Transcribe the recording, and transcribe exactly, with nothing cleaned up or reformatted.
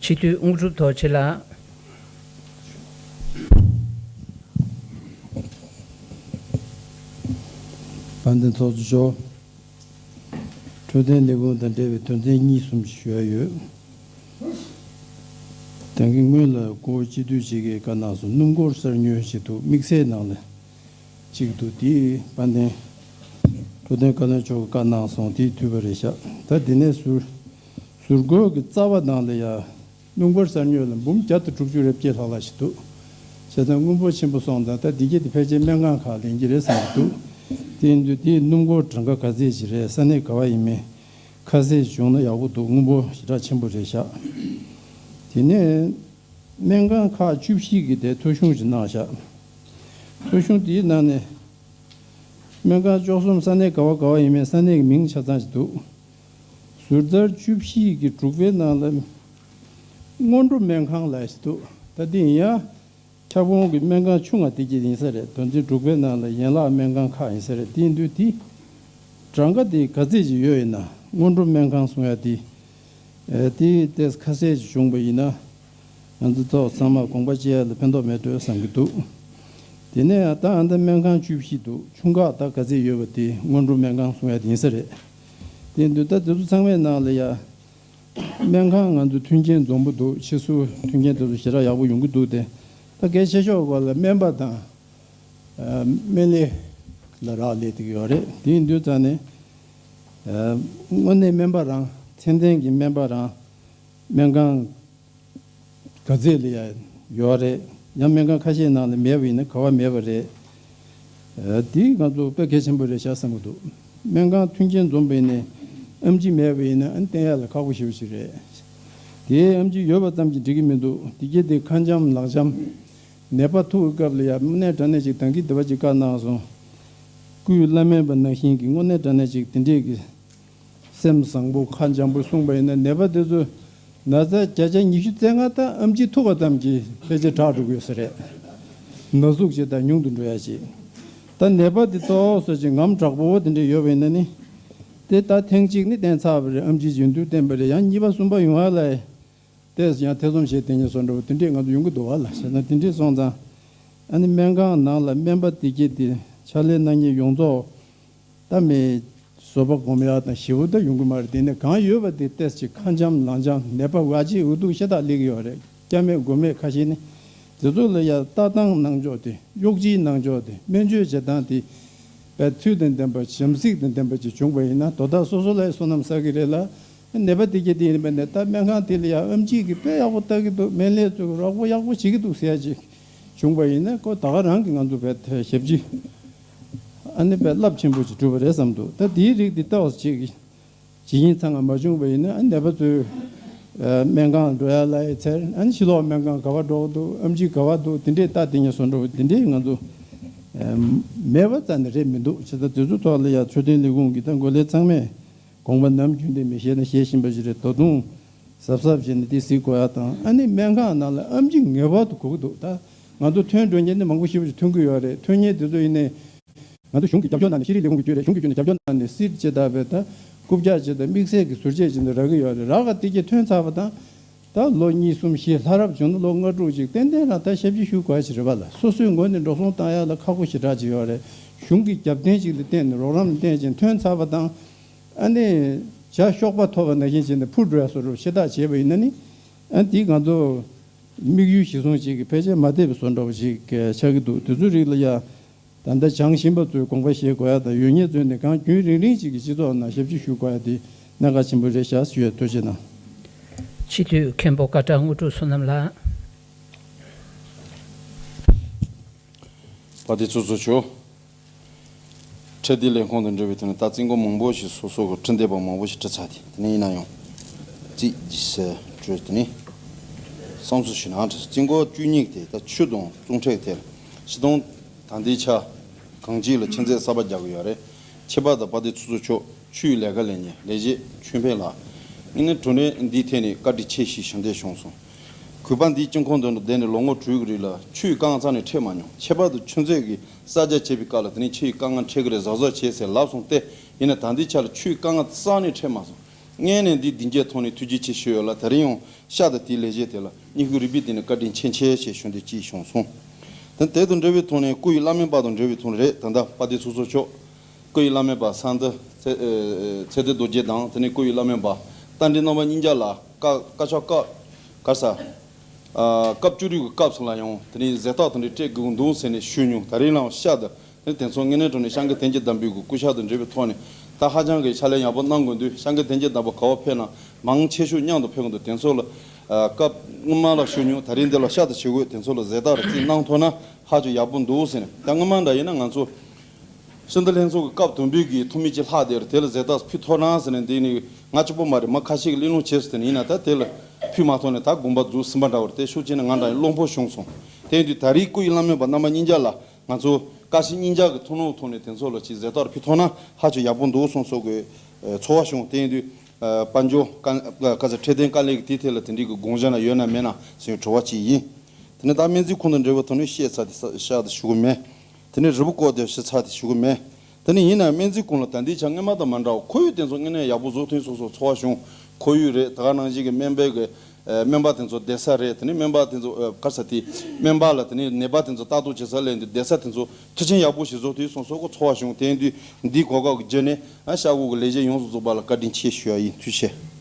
སྤྱི་འཐུས་དངོས་གྲུབ་རྡོ་རྗེ་ལགས། དཔལ་ལྡན་ཚོགས་གཙོ་མཆོག་འཕྲོད་བསྟེན་ལས་ཁུངས་དང་འབྲེལ་བའི་དོན་ཚན་གཉིས་གསུམ་ཞིག་ཞུ་ཡ་ཡོད། ད་གིན་སྔོན་ལ་སྐུ་ངོ་སྤྱི་འཐུས་ཅིག་གིས་བཀའ་གནང་སོང་། སྣུམ་འཁོར་གསར་ཉོ་བྱེད་དུས་དམིགས་བསལ་ནང་ལ་གཅིག་འདུག་དེ་དཔལ་ལྡན་འཕྲོད་བསྟེན་བཀའ་བློན་མཆོག་གིས་བཀའ་གནང་སོང་། དེ་འཐུས་པ་རེད་ཤག་ད་དེ་ནས་ཟུར་ཟུར་བཀོལ་གྱི་རྩ་བ་ནང་ལ་ཡ་སྣུམ་འཁོར་གསར་ཉོ་ལ་འབུམ་བརྒྱ་དང་དྲུག་ཅུ་རེ་བརྒྱད་ལྷག་ལྷག་ཞིག་འདུག་བྱས་ཙང་དངུལ་འབོར་ཆེན་པོ་སོང་ཙང་ད་འདི་གྱད་དེ་ཕལ་ཆེར་སྨན་ཁང་ཁག་ལེན་གྱི་རེད་བསམ་གྱི་འདུག་དེ་ཡིན་དུས་དེའི་སྣུམ་འཁོར་གྲངས་ཀ་ག་ཚད་ཅིག་རེད། ས་གནས་ག་བ་ཡིན་མིན་ཁ་གསལ་ཞིག་བྱུང་ན་ཡག་པོ་འདུག་དངུལ་འབོར་ཞེ་དྲག་ཆེན་པོ་རེད་ཤག་དེ་ནས་སྨན་ཁང་ཁག་བཅུ་བཞི་གིས་དེ་ཐོ་གཞུང་ཞིག་གནང་ཤག་ཐོ་གཞུང་དེའི་ནང་ནས་སྨན་ཁང་བཅུ་གསུམ་ས་གནས་ག་བ་ག་བ་ཡིན་མིན་ས་གནས་ཀྱི་མིང་ཆ་ཚང་ཞིག་འདུག་ཟུར་ཚར་བཅུ་བཞི་གི་དྲུག་པའི་ནང་ལ་སྔོན་འགྲོ་སྨན་ཁང་ལབ་ཞིག་འདུག་ད་འདི་ཡིན་ཡང་ཁྱབ་ཁོངས་ཀྱི་སྨན་ཁང་ཆུང་ང་དེ་གྱད་ཡིན་ས་རེད། དོན་ཚན་དྲུག་པའི་ནང་ལ་ཡན་ལག་སྨན་ཁང་ཁག་ཡིན་ས་རེད། དེ་ཡིན་དུས་དེ་གྲངས་ཀ་དེ་ག་ཚད་ཅིག་ཡོད་ཡིན་ན། སྔོན་འགྲོ་སྨན་ཁང་གསུང་ཡ་དེ་ཨེ་དེ་ཏོག་ཙམ་ཁ་གསལ་ཅིག་བྱུང་པ་ཡིན་ན་ང་ཚོ་ཐོག་ཚང་མ་དགོངས་པ་བཅད་ཡ་ལ་ཕན་ཐོགས་མེད་འགྲོ་བསམ་གྱི་འདུག་དེ་ནས་ད་ཨ་ད་སྨན་ཁང་བཅུ་བཞི་འདུག་ཆུང་ཁག་ད་ག་ཚད་ཡོད་པ་དེ་སྔོན་འགྲོ་སྨན་ཁང་གསུང་ཡ་དེ་ཡིན་ས་རེད། དེ་ཡིན་དུས་ད་དེ་ཚོ་ཚང་མའི་ནང་ལ་ཡ་སྨན་ཁང་ང་ཚོ་མཐུན་རྐྱེན་འཛོམས་པོ་འདུག་ཕྱི་ཟུར་མཐུན་རྐྱེན་དེ་ཚོ་ཞེ་དྲག་ཡག་པོ་ཡོང་གི་འདུག་དེ་ད་གལ་ཆེ་ཤོས་སྐོར་ལ་སྨན་པ་དང་ཨ་སྨན་ལས་ལ་རག་ལས་བསྡད་ཀྱི་ཡོད་རེད། དེ་ཡིན་དུས་ཙང་ནས་ཨ་དངོས་གནས་སྨན་པ་རང་ཚད་ལྡན་གྱི་སྨན་པ་རང་སྨན་ཁང་ག་ཚད་ལ་ཡ་ཡོད་རེད། ཡང་སྨན་ཁང་ཁ་ཤས་ནང་ལ་མེད་པ་ཡིན་ན་ག་བ་མེད་པ་རེད། ཨ་དེ་ང་ཚོ་དཔེ་གལ་ཆེན་པོ་རེད་ཤག་བསམ་གྱི་འདུག་སྨན་ཁང་མཐུན་རྐྱེན་འཛོམས་པ་ཡིན་ནའི་ཨེམ་ཆི་མེད་པ་ཡིན་ན་ཨ་ནི་བསྟེན་ཡ་ལ་ཁག་པོ་ཞེ་པོ་ཅིག་རེད། དེའི་ཨེམ་ཆི་ཡོད་པ་ཙམ་གྱིས་འགྲིག་གི་མི་འདུག་དེ་གྱད་དེ་ཁ་འཇམ་ལག་འཇམ་ནད་པ་ཐུག་གི་སྐབས་ལ་ཡ་དངོས་གནས་དྲང་གནས་ཅིག་ད་གིན་དེ་བ་ཅིག་བཀའ་གནང་སོང་། སྐུའི་བླ་སྨན་པ་ནང་བཞིན་གྱི་དངོས་གནས་དྲང་གནས་ཅིག་དེ་འདྲས་ཀྱི་སེམས་བཟང་པོ་ཁ་འཇམ་པོ་གསུངས་པ་ཡིན་ན་ནད་པ་དེ་ཚོ་ན་ཚ་བརྒྱ་ཆ་ཉི་ཤུ་རྩ་ལྔ་ད་ཨེམ་ཆི་ཐུག་པ་ཙམ་གྱིས་ཕལ་ཆེར་དྲག་འགྲོ་གི་ཡོད་ས་རེད། ན་ཟུག་ཅིག་དང་ཉུང་དུ་འགྲོ་ཡ་ཅིག་ད་ནད་པ་དེ་ཏོག་ཙམ་ཅིག་ངམ་དྲག་པོ་དེ་འདྲས་ཡོད་པ་ཡིན་ན་ནི། དེ་ད་ཐེངས་གཅིག་ནི་བསྟེན་ཚར་བ་རེད། ཨེམ་ཆི་རྒྱུན་དུ་བསྟེན་པ་རེད། ཡང་གཉིས་པ་གསུམ་པ་ཡོང་ཡ་ལ་ཏོག་ཙམ་ཡང་ཐེ་ཚོམ་བྱེད་དེ་ཉིད་བཟོ་འདྲ་བོ་དེ་འདྲས་ང་ཚོ་ཡོང་གི་འདུག་བ་ལ། བྱས་ན་དེ་འདྲས་སོང་ཙང་ཨ་ནི་སྨན་ཁང་ནང་ལ་སྨན་པ་དེ་གྱད་དེ་ཕྱག་ལས་གནང་མཁན་ཡོངས་རྫོགས་ད་མི་བཟོད་པ་སྒོམ་ཡག་དང་ཞེ་པོ་ད་ཡོང་གི་མ་རེད། དེ་ནས་གང་ཡོད་པ་དེ་ཏོག་ཙམ་ཁ་འཇམ་ལག་འཇམ་ནད་པ་བ་ཅིག་འུ་ཐུག་ཤ་སྟག་སླེབས་ཀྱི་ཡོད་རེད། སྐྱ་མེད་མགོ་མེད་ཁ་ཤས་ནི་དེ་ཚོ་ལ་ཡ་ལྟ་སྟངས་གནང་ཕྱོགས་དེ་གཡོག་བྱེད་གནང་ཕྱོགས་དེ་སྨན་བཅོས་བྱེད་སྟངས་དེ་དཔེ་ཚུལ་དང་ལྡན་པ་བྱམས་བརྩེ་དང་ལྡན་པ་ཅིག་བྱུང་པ་ཡིན་ན་དོ་བདག་སོ་སོ་ལ་བསོད་ནམས་བསགས་ཀྱི་རེད་ལ། ནད་པ་དེ་གྱད་དེ་ཡིན་པ་ནས་ད་སྨན་ཁང་དེ་ལ་ཡ་ཨེམ་ཆི་གིས་དཔེ་ཡག་པོ་ལྟ་གི་འདུག་སྨན་ལས་ཚོ་གིས་རོགས་པ་ཡག་པོ་བྱེད་ཀྱི་འདུག་ཟེར་ཡ་ཅིག་བྱུང་པ་ཡིན་ན་ཁོ་ད་ག་རང་གི་ང་ཚོ་བས་ཞབས་ཕྱི་ཨ་ནི་བས་རླབས་ཆེན་པོ་ཅིག་གྲུབ་པ་རེད་བསམ་འདུག་ད་དེའི་རིགས་འདི་ལྟ་བ་ཅིག་ཇི་བཞིན་ཚང་ང་མ་བྱུང་བ་ཡིན་ན་ཨ་ནི་ནད་པ་ཚོས་སྨན་ཁང་འགྲོ་ཡ་ལ་ཡི་ཚེར་ཨ་ནི་ཕྱི་ལོགས་སྨན་ཁང་ག་བ་འགྲོ་གི་འདུག་ཨེམ་ཆི་ག་བ་འདུག་དེ་འདྲས་ལྟ་དེ་ཉིད་བཟོ་འགྲོ་དེ་འདྲས་ང་ཚོ་མེད་པ་རྩ་ནས་རེད་མི་འདུག་བྱས་ཙང་དེ་ཚོ་ཐོག་ལ་ཡ་འཕྲོད་བསྟེན་ལས་ཁུངས་ཀྱི་ད་འགོ་ལས་ཚང་མས་དགོངས་པ་ནམ་རྒྱུན་དེ་མི་བཞེས་ན་བཞེས་བཞིན་པ་ཞིག་རེད། ད་དུང་གཟབ་གཟབ་བྱས་ནས་དེ་གཟིགས་དགོས་ཡ་དང་ཨ་ནི་སྨན་ཁང་ནང་ལ་ཨེམ་ཆི་ངེས་པར་དུ་དགོས་ཀྱི་འདུག་ད་ང་ཚོ་ཐོན་འགྲོ་མཁན་ནི་མང་པོ་ཞེ་པོ་ཞིག་ཐོན་གྱི་ཡོད་རེད། ཐོན་མཁན་དེ་ཚོ་ཡིན་ནའི་ང་ཚོ་གཞུང་གི་རྒྱབ་སྐྱོར་གནང་ནས་ཤེས་རིག་ལས་ཁུངས་ཀྱི་བརྒྱུད་རེད། གཞུང་གི་བརྒྱུད་ནས་རྒྱབ་སྐྱོར་གནང་ནས་སིལ་ཅེ་ད་བས་ད་རྐུབ་བཀྱག་ཅེ་ད་དམིགས་བསལ་གྱི་ཟུར་བཅད་ཅེ་ད་རག་གི་ཡོད་རེད། རག་ག་དེ་གྱད་ཐོན་ཚར་བ་དང་ད་ལོ་གཉིས་གསུམ་བཞི་ལྷ་རབ་བྱུང་ན་ལོ་ལྔ་དྲུག་ཅིག་ཏན་ཏན་རང་ད་ཞབས་ཕྱི་ཞུ་དགོས་ཡ་ཅིག་རེད་པ་ལ། སོ་སོའི་ངོས་ནས་འགྲོ་སོང་བཏང་ཡ་ལ་ཁག་པོ་ཞེ་དྲག་ཅིག་ཡོད་རེད། གཞུང་གི་རྒྱབ་རྟེན་ཅིག་ལ་བརྟེན་ནས་རོགས་རམ་ལ་བརྟེན་ཅིང་ཐོན་ཚར་བ་དང་ཨ་ནི་བྱ་གཤོག་པ་ཐོབ་པ་ནང་བཞིན་བྱས་ནས་འཕུར་འགྲོ་ཡ་བཟོ་འདྲ་བོ་ཞེ་དྲག་བྱས་པ་ཡིན་ན་ནི་ཨ་འདི་ང་ཚོ་དམིགས་ཡུལ་གཞིར་བཟུང་ཅིག་གི་ཕལ་ཆེར་མ་བསྡད་པའི་བཟོ་འདྲ་བོ་ཞིག་ཆགས་ཀྱི་འདུག་དེ་ཚོའི་རིགས་ལ་ཡ། ད་ལྟ་སྦྱང་བཞིན་པ་ཚོས་དགོངས་པ་བཞེས་དགོས་ཡ་དང་ཡོད་མཁན་ཚོས་ནི་གང་རྒྱུན་རིང་རིང་ཅིག་གི་སྤྱི་ཚོགས་ནང་ཞབས་ཕྱི་ཞུ་དགོས་ཡ་དེ་གནད་འགག་ཆེན་པོ་རེད་ཤག་ཞུ་ཡ། ཐུགས་རྗེ་གནང་། སྤྱི་འཐུས་མཁན་པོ་བཀའ་ཁྲག་དངོས་གྲུབ་བསོད་ནམས་ལགས། དཔལ་ལྡན་ཚོགས་གཙོ་མཆོག་འཕྲོད་བསྟེན་ལས་ཁུངས་དང་འབྲེལ་བའི་ཐོག་ནས་ད་རྩིས་འགོ་མང་པོ་ཞིག་སོ་སོ་གི་ཁྲིམས་བདེན་པ་མང་པོ་ཞིག་བྲིས་ཚར་ཏེ་དེ་ནས་ཡིན་ན་ཡང་རྩིས་ཀྱི་སྲོལ་བྲོས་དེ་ནས་བསམ་ཚུལ་ཞུ་ན་བྲིས་སོང་། རྩིས་འགོ་བཅུ་གཉིས་ཀྱི་ཐད་ད་ཆུ་དང་བཙོང་ཁྲལ་གྱི་ཐད་ལ་སྤྱིར་བཏང་ད་ལྟའི་ཆ་གང་ཅི་ལ་ཆུ་ཚད་གསར་པ་རྒྱག་གི་ཡོད་རེད། ཁྱད་པར་དུ་དཔལ་ལྡན་ཚོགས་གཙོ་མཆོག་ཆུའི་ལས་ཀ་ལས་ཉེ་ལས་བྱེད་ཆོས་འཕེལ་ལགས། ཨ་ནི་གྲོས་མོལ་འདིའི་ཐད་ནས་བཀའ་དྲིན་ཆེ་ཞེས་ཞལ་འདེབས་ཞུས་སོང་། གུས་པ་འདིའི་དཀྱིལ་འཁོར་དུ་བསྡད་ནས་ལོ་ངོ་དྲུག་གི་རིང་ལ་ཆུའི་རྐང་རྩ་ནས་འཕྲད་མ་མྱོང་། ཁྱད་པར་དུ་ཆུ་ཚད་ཀྱི་གསར་རྒྱག་བྱེད་པའི་སྐབས་ལ་དེ་ནས་ཆུའི་རྐང་རྩ་འཕྲད་ཀྱི་རེད་གཟབ་གཟབ་བྱེད་ཟེར་ལབ་སོང་སྟེ། ཡིན་ན་ད་ལྟའི་ཆ་ལ་ཆུའི་རྐང་རྩ་ནས་འཕྲད་མ་སོང་། སྔོན་ནས་འདི་སྡིངས་ཆའི་ཐོག་ནས་ཐུགས་རྗེ་ཆེ་ཞུས་ཡོད་ལ། ད་རིང་ཡང་ཤག་དང་དེའི་ལས་བྱེད་དེ་ལ་བསྙེན་བཀུར་རིམ་པས་དེ་ནས་བཀའ་དྲིན་ཆེ་ཆེ་ཞེས་ཞུ་འདོད་ཅིག་བྱུང་སོང་། དེ་དེ་དང་འབྲེལ་བའི་ཐོག་ནས་སྐུ་ཡི་བླ་མའི་པ་དང་འབྲེལ་བའི་ཐོག་ནས་རེད། ད་ལྟ་དཔལ་ལྡན་ཚོགས་གཙོ་མཆོག་སྐུ་ཡི་བླ་མའི་པ་གསང་བདེ་ཚེ་ཨེ་ཚེ་བརྟན་རྡོ་རྗེ་དང་། དེ་ནས་སྐུ་ཡི་བླ་མའི་པ་རྟ་མགྲིན་རྣམ་པ་གཉིས་ཀ་ལ་བཀའ་བཀའ་ཤག་སྐབས་ག་ས་ཨ་སྐབས་བཅུ་དྲུག་གི་སྐབས་སུ་ལ་ཡང་དེ་ནས་ཟས་རྟགས་དེ་འདྲ་སྤྲད་དགོས་འདུག་ཟེར་ནས་ཞུས་མྱོང་། ད་རིང་ལའང་ཤག་དང་དེ་དེ་ཚོ་དངོས་གནས་དྲང་གནས་སྐྱབས་མགོན་བསྟན་རྒྱས་དམ་པའི་གི་སྐུ་ཤག་དང་འབྲེལ་བའི་ཐོག་ནས་ད་ཧ་ཅང་གི་ཕྱག་ལས་ཡག་པོ་གནང་དགོས་འདུག་སྐྱབས་མགོན་བསྟན་རྒྱས་དམ་པ་ག་པར་ཕེབས་ན་མང་ཆེ་ཤོས་མཉམ་དུ་ཕེབས་ཀྱི་འདུག་དེ་ཚོ་ལ་ཨ་སྐབས་སྔོན་མ་ལ་ཞུས་མྱོང་། ད་རིང་འདི་ལ་ཤག་དང་བྱེད་དགོས། དེ་ཚོ་ལ་ཟས་རྟགས་རེ་རྩིས་གནང་ཐུབ་ན་ཧ་ཅང་ཡག་པོ་འདུག་ཟེར་ནས། ད་སྔོན་མ་འདྲ་ཡིན་ན་ང་ཚོ་ཤིང་རྟ་ལྷན་ཚོགས་ཀྱི་སྐབས་དང་པོའི་གི་ཐོན་མི་གཅིག་ལྷག་དེར་དེ་ལ་ཟས་རྟགས་ཕུལ་ཐུབ་ན་ཟེར་ནས། འདི་ནི་ང་གཅིག་པོ་མ་རེད། མ་ཁ་ཤས་ཀྱིས་གླེང་སློང་བྱས་ཟེར་དེ་ནི་ཡིན་ན། ད་དེ་ལ་ཕུལ་མ་ཐུབ་ནས་ད་དགོངས་པ་རྫོགས་ཟིན་པ་འདྲ་བ་རེད། དེ་ཤུགས་ཆེ་ནས་ང་འདྲ་ཡང་བློ་ཕམ་བྱུང་སོང་། དེ་ཡིན་དུས་ད་རེས་སྐུ་ཡི་བླ་མའི་པ་རྣམ་པ་གཉིས་ཀ་ལ་ང་ཚོ་བཀའ་སྤྱི་གཉིས་ཀ་གི་ཐུགས་སྣང་ཐོག་ནས་དེ་ཚོ་ལ་ཅིག་ཟས་རྟགས་ཕུལ་ཐུབ་ན་ཧ་ཅང་ཡག་པོ་འདུག་སོང་སོགས་ཀྱི་ཚོར་བ་བྱུང་། དེ་ཡིན་དུས་དཔལ་འབྱོར་དཀའ་ཁ་ཚ་འཕྲོད་བསྟེན་དཀའ་ལས་ཀྱི་དེའི་ཐད་ལ་དེ་འདྲའི་གི་དགོངས་འཆར་ན་ཡོད་ན་མེད་ན་ཟེར་བའི་དྲི་བ་ཅིག་ཡིན། དེ་ནས་ད་སྨན་རྩིས་ཁང་དང་འབྲེལ་བའི་ཐོག་ནས་བཤད་ཚར་ཏེ་ཤག་ཏུ་ཞུ་གི་མེད། དེ་ནས་རིལ་བུ་བསྐོར་ཏེ་བཤད་ཚར་ཏེ་ཞུ་གི་མེད། དེ་ནས་ཡིན་ན་སྨན་རྩིས་ཁང་ལ་ད་ལྟའི་ཆ་སྔོན་མ་དང་མ་འདྲ་བ་ཁོར་ཡུག་དེ་ཚོ་དངོས་གནས་ཡག་པོ་བཟོ་ཐུབ་སོང་སོགས་ཚོར་བ་བྱུང་། ཁོར་ཡུག་རེད། ད་ག་ནང་བཞིན་གྱི་སྨན་པའི་གི་ཨ་སྨན་པ་དེ་ཚོ་བསྡད་ས་རེད། དེ་ནས་སྨན་པ་དེ་ཚོ་ཨ་ག་ས་དེ་སྨན་པ་ལ་དེ་ནས་ནད་པ་དེ་ཚོ་ལྟ་རྟོག་བྱེད་ས་སླེབས་དུས་བསྡད་ས་དེ་ཚོ་མཐིལ་ཕྱིན་ཡག་པོ་ཞིག་བཟོ་ཐུབ་སོང་སོགས་ཀྱི་ཚོར་བ་བྱུང་། དེ་ཡིན་དུས་འདིའི་གོ་སྐབས་ཀྱི་བརྒྱུད་ནས་ཨ་ཤག་འོག་གི་ལས་བྱེད་ཡོངས་སུ་རྫོགས་པ་ལ་བཀའ་དྲིན་ཆེ་ཞུ་ཡ་ཡིན། ཐུགས་རྗེ་ཆེ།